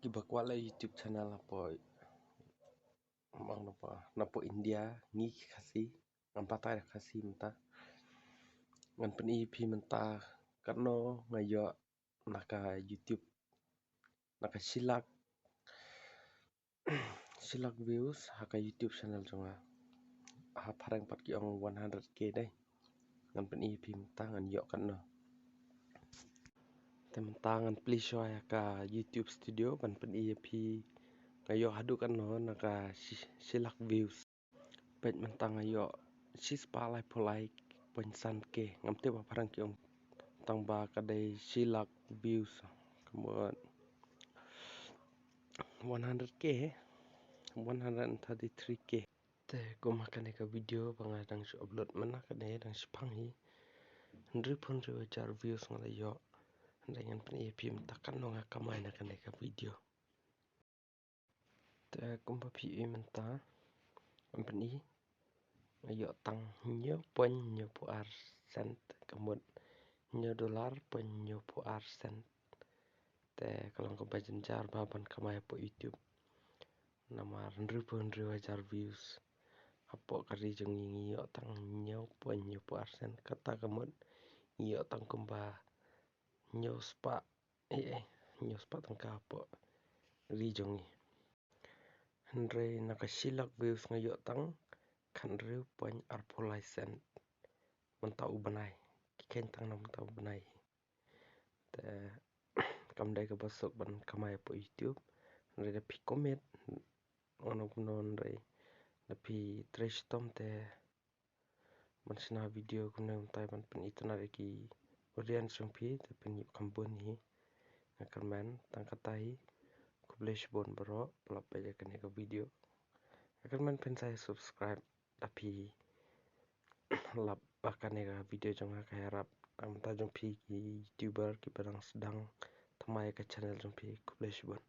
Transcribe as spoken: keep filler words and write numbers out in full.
Kiba kwah leh YouTube channel hapoh, ong napoh, napoh India, ngi ki Khasi, ngam batai da Khasi mynta. Ngan pyni phi mynta katno nga ïoh na ka YouTube, na ka shilak, shilak views ha ka YouTube channel jong nga. Ha phareng pat ki ong one hundred K dei. Ngan pyni phi mynta ngan ïoh katno. Te mynta ngan plie shuwa ïa ka YouTube Studio ban pyni ïa phi nga ïoh haduh katno na ka shi-, shilak views. Peit mynta nga ïoh shispah laiphew lai point san K. Ngam tip ha phareng ki ong tang ba ka dei shilak views. Ka mut one hundred K, one hundred and thirty-three K. Te kum ha kane ka video ba nga dang shu upload mynta kane dang shiphang hi. Hynriewphew hynriew hajar views nga la ïoh. Hynrei ngan pyni ïa phi mynta katno nga kamai na kane ka video. Te kumba phi i mynta, ngan pyni nga ïoh tang hynñiew point hynñiewphew ar cent, ka mut hynñiew dollar point hynñiewphew ar cent. Te ka long kaba jynjar bha ban kamai hapoh YouTube. Namar hynriewphew hynriew hajar views. Hapoh ka ri jong ngi ngi ïoh tang hynñiew point hynñiewphew ar cent. Kata ka mut ngi ïoh tang kumba hynñiew spah, eh, eh, hynñiew spah tyngka hapoh ri jong ngi. Hynrei na ka shilak views nga ïoh tang khathynriew point arphew lai cent. Mynta u bnai. Ki kheiñ tang na mynta u bnai. Te kam dei kaba suk ban kamai hapoh YouTube. Hynrei da phi commit, ono kumno hynrei da phi trei shitom te ban shna video kumne mynta ban pyni tang ïa ki audience jong phi te phin ïoh kham bun hi. Nga kyrmen tang kata hi. Khublei shibun baroh ba la peit ïa kane ka video. Nga kyrmen phin sa subscribe da phi lap ba kane ka video jong nga ka ïarap na ka bynta jong phi ki YouTuber kiba dang sdang thymmai ïa ka channel jong phi. Khublei shibun.